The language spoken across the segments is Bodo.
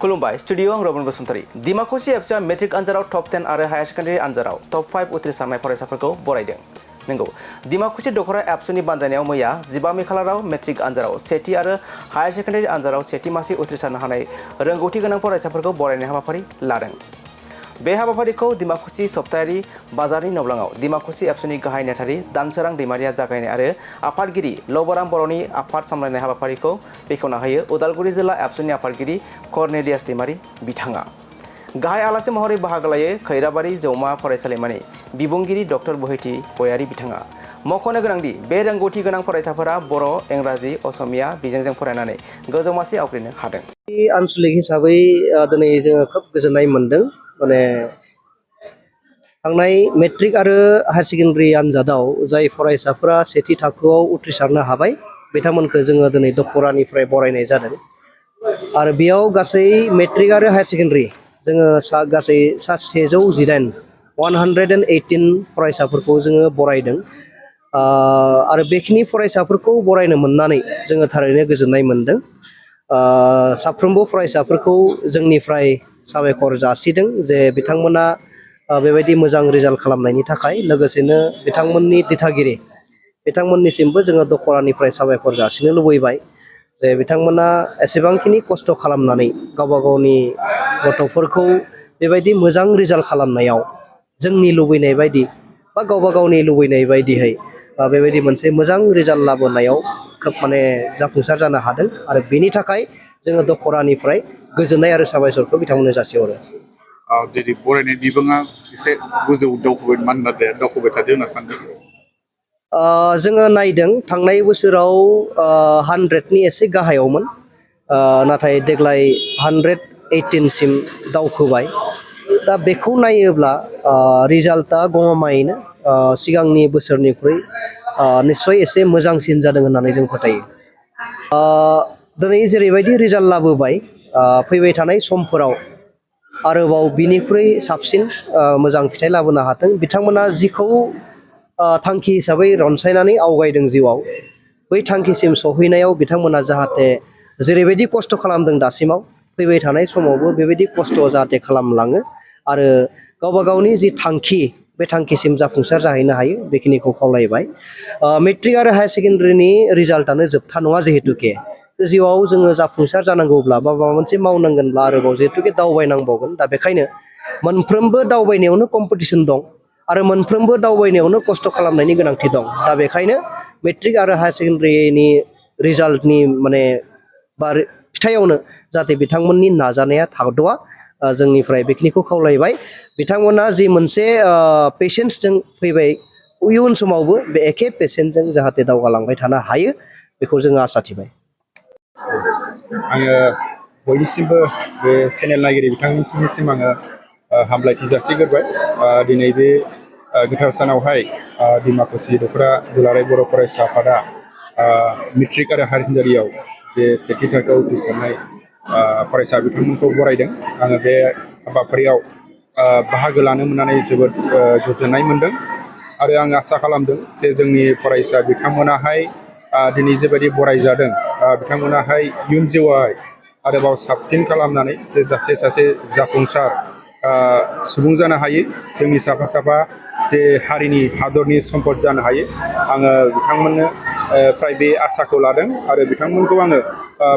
खुलुमबाय स्टुडियो आं रबन बसुमतारी दिमाकुसि एफसिआ मेट्रिक आनजादाव टप 10 आरो हायार सेकेन्डारि आनजादाव टप 5 उथ्रिसारनाय फरायसाफोरखौ बरायदों। नंगौ दिमाकुसि दखरा एबसुनि बानजायनायाव मैया 15 मे खालाराव मेट्रिक आनजादाव सेथि आरो हायार सेकेन्डारि आनजादाव सेथि मासि उथ्रिसारनो हानाय रोंगौथि गोनां फरायसाफोरखौ बरायनाय हाबाफारि लादों। बे हाबाफारिखौ दिमाकुसि सप्तायारि बाजारनि नवलाङाव दिमाकुसि एबसुनि गाहाय नेथारि दानसोरां दैमारिया जागायनाय आरो आफादगिरि लबराम बर'नि आफाद सामलायनाय हाबाफारिखौ बेखेवना होयो उदालगुरि जिल्ला एबसुनि आफादगिरि कर्नेलियास दैमारि बिथाङा। गाहाय आलासि महरै बाहागो लायो खैराबारि जौमा फरायसालिमानि बिबुंगिरि डक्टर बोहैथि गयारि बिथाङा। मख'नो गोनांदि बे रोंगौथि गोनां फरायसाफोरा बर', इंराजि, असमिया बिजोंजों फरायनानै गोजौ मासि आवग्रिनो हादों। आनसलिक हिसाबै दिनै जोङो खोब गोजोननाय मोन्दों। माने थांनाय मेट्रिक आरो हायार सेकेन्डारि आनजादाव जाय फरायसाफोरा सेथि थाखोआव उथ्रिसारनो हाबाय बिथांमोनखौ जोङो दिनै दखरानिफ्राय बरायनाय जादों। आरो बेयाव गासै मेट्रिक आरो हायार सेकेन्डारि जोङो गासै 118 फरायसाफोरखौ जोङो बरायदों। आरो बेखिनि फरायसाफोरखौ बरायनो मोननानै जोङो थारैनो गोजोननाय मोन्दों। साफ्रोमबो फरायसाफोरखौ जोंनिफ्राय साबायखर जासिदों जे बिथांमोना बेबायदि मोजां रिजाल्ट खालामनायनि थाखाय। लोगोसेनो बिथांमोननि दिथागिरि बिथांमोननिसिमबो जोङो दखरानिफ्राय साबायखर जासिनो लुबैबाय जे बिथांमोना एसेबांखिनि खस्थ' खालामनानै गावबा गावनि गथ'फोरखौ बेबायदि मोजां रिजाल्ट खालामनायाव जोंनि लुबैनाय बायदि बा गावबा गावनि लुबैनाय बायदियै बेबायदि मोनसे मोजां रिजाल्ट लाबोनायाव खोब माने जाफुंसार जानो हादों। आरो बेनि थाखाय जोङो दखरानिफ्राय गोजोननाय आरो साबायखरखौ बिथांमोननो जासिहरो। दिनै बरायनाय बिबाङा एसे गोजौ दावखोबाय थादों होनना सानदों। जोङो नायदों थांनाय बोसोराव 100नि एसे गाहायावमोन, नाथाय देग्लाय 118सिम दावखोबाय। दा बेखौ नायोब्ला रिजाल्टआ गमामायैनो सिगांनि बोसोरनिख्रुइ निस्सय एसे मोजांसिन जादों होननानै जों फोथायो। दिनै जेरैबायदि रिजाल्ट लाबोबाय फैबाय थानाय समफोराव आरोबाव बिनिख्रुइ साबसिन मोजां फिथाइ लाबोनो हाथों। बिथांमोना जिखौ थांखि हिसाबै रनसायनानै आवगायदों जिउआव, बै थांखिसिम सहैनायाव बिथांमोना जाहाथे जेरैबायदि खस्थ' खालामदों दासिमाव फैबाय थानाय समावबो बेबायदि खस्थ' जाहाथे खालामलाङो आरो गावबा गावनि जि थांखि बे थांखिसिम जाफुंसार जाहैनो हायो बेखिनिखौ खावलायबाय। मेट्रिक आरो हायार सेकेन्डारिनि रिजाल्टआनो जोबथा नङा जिहेतुके जिउआव जोङो जाफुंसार जानांगौब्ला बा माबा मोनसे मावनांगोनब्ला आरोबाव जिहेतुके दावबायनांबावगोन। दा बेखायनो मोनफ्रोमबो दावबायनायावनो कम्पिटिसन दं आरो मोनफ्रोमबो दावबायनायावनो खस्थ' खालामनायनि गोनांथि दं। दा बेखायनो मेट्रिक आरो हायार सेकेन्डारिनि रिजाल्टनि माने बा फिथाइयावनो जाहाथे बिथांमोननि नाजानाया थाद'आ, जोंनिफ्राय बेखिनिखौ खावलायबाय। बिथांमोना जि मोनसे पेसेन्सजों फैबाय इयुन समावबो बे एखे पेसेन्टजों जाहाथे दावगालांबाय थानो हायो बेखौ जोङो आसा थिबाय। आङो बयनिसिमबो बे चेनेल नायगिरि बिथांनिसिम आङो हामलायथि जासिग्रोबाय। दिनै बे गोथार सानावहाय दिमाकुसि दखरा दुलाराय बर' फरायसा आफादा मेट्रिक आरो हायार सेकेन्डारियाव जे सेथि थाखोआव उथ्रिसारनाय फरायसा बिथांमोनखौ बरायदों। आङो बे हाबाफारियाव बाहागो लानो मोननानै जोबोद गोजोननाय मोन्दों आरो आं आसा खालामदों जे जोंनि फरायसा बिथांमोनाहाय दिनै जेबायदि बरायजादों बिथांमोनाहाय इयुन जिउआवहाय आरोबाव साबसिन खालामनानै जे सासे जाफुंसार सुबुं जानो हायो, जोंनि साफा साफा जे हारिनि हादरनि सम्पद जानो हायो। आङो बिथांमोननो फ्राय बे आसाखौ लादों आरो बिथांमोनखौ आङो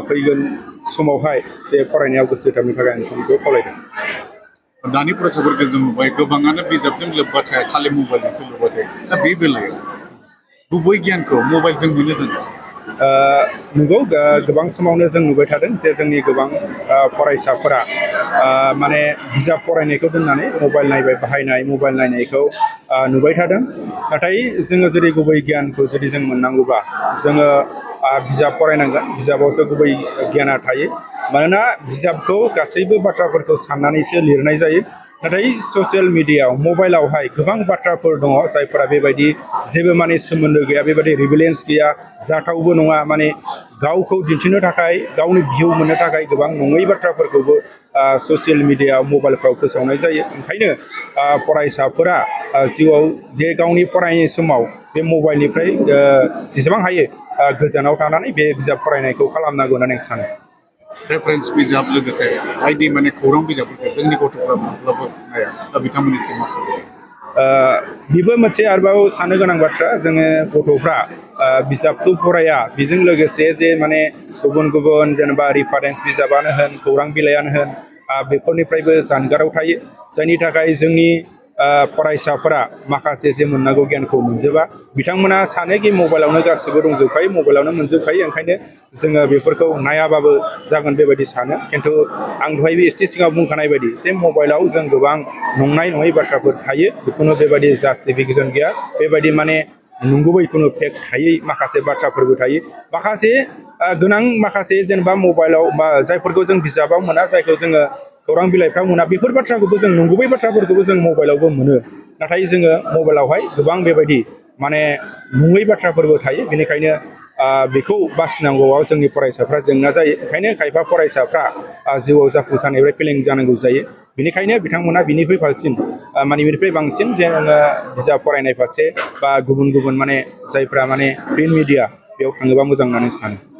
फैगोन समावहाय जे फरायनायाव गोसो होथाबनो थाखाय आं बिथांमोनखौ खावलायदों। दानि फरायसाफोरखौ जों नुबाय गोबाङानो बिजाबजों लोब्बा थाया, खालि मबाइलजोंसो लोब्बा थायो। दा बे बेलायाव गुबै गियानखौ मबाइलजों मोनो जों। नंगौ गोबां समावनो जों नुबाय थादों जे जोंनि गोबां फरायसाफोरा माने बिजाब फरायनायखौ दोननानै मबाइल नायनायखौ नुबाय थादों। नाथाय जोङो जुदि गुबै गियानखौ जुदि जों मोननांगौबा जोङो बिजाब फरायनांगोन। बिजाबावसो गुबै गियाना थायो। मानोना बिजाबखौ गासैबो बाथ्राफोरखौ साननानैसो लिरनाय जायो। नाथाय ससियेल मिडियायाव मबाइलावहाय गोबां बाथ्राफोर दङ जायफोरा बेबायदि जेबो माने सोमोन्दो गैया, बेबायदि रिभिलेन्स गैया, जाथावबो नङा, माने गावखौ दिन्थिनो थाखाय गावनि भिउ मोननो थाखाय गोबां नङै बाथ्राफोरखौबो ससियेल मिडिया मबाइलफ्राव फोसावनाय जायो। ओंखायनो फरायसाफोरा जिउआव बे गावनि फरायनाय समाव बे मबाइलनिफ्राय जेसेबां हायो गोजानाव थानानै बे बिजाब फरायनायखौ खालामनांगौ होननानै आं सानो। रेफारेन्स बिजाब लोगोसे बायदि माने खौरां बिजाबफोरखौ जोंनि गथ'फ्रा माब्लाबा नाया दा बिथांमोननिसिम मा खालामो? बेबो मोनसे आरोबाव साननो गोनां बाथ्रा जोङो गथ'फ्रा बिजाबखौ फराया बेजों लोगोसे जे माने गुबुन गुबुन जेनेबा रिफारेन्स बिजाबानो होन खौरां बिलाइयानो होन बेफोरनिफ्रायबो जानगाराव थायो जायनि थाखाय जोंनि फरायसाफोरा माखासे जे मोननांगौ गियानखौ मोनजोबा बिथांमोना सानोखि मबाइलावनो गासिबो दंजोबखायो मबाइलावनो मोनजोबखायो ओंखायनो जोङो बेफोरखौ नायाबाबो जागोन बेबायदि सानो खिन्थु आं दहायबो एसे सिगाङाव बुंखानाय बायदि जे मबाइलाव जों गोबां नंनाय नङै बाथ्राफोर थायो खुनु बेबायदि जास्टिफिकेसन गैया बेबायदि माने नंगुबै खुनु फेक्ट थायै माखासे बाथ्राफोरबो थायो माखासे गोनां माखासे जेनेबा मबाइलाव बा जायफोरखौ जों बिजाबाव मोना जायखौ जोङो खौरां बिलाइफ्राव मोना बेफोर बाथ्राखौबो जों नंगुबै बाथ्राफोरखौबो जों मबाइलावबो मोनो नाथाय जोङो मबाइलावहाय गोबां बेबायदि माने नङै बाथ्राफोरबो थायो बेनिखायनो बेखौ बासिनांगौआव जोंनि फरायसाफ्रा जेंना जायो ओंखायनो खायफा फरायसाफ्रा जिउआव जाफुंसारनायनिफ्राय फेलें जानांगौ जायो बेनिखायनो बिथांमोना बिनिख्रुइ बांसिन माने बिनिफ्राय बांसिन जे नोङो बिजाब फरायनाय फारसे बा गुबुन गुबुन माने जायफ्रा माने प्रिन्ट मिडिया बेयाव थाङोबा मोजां होननानै सानो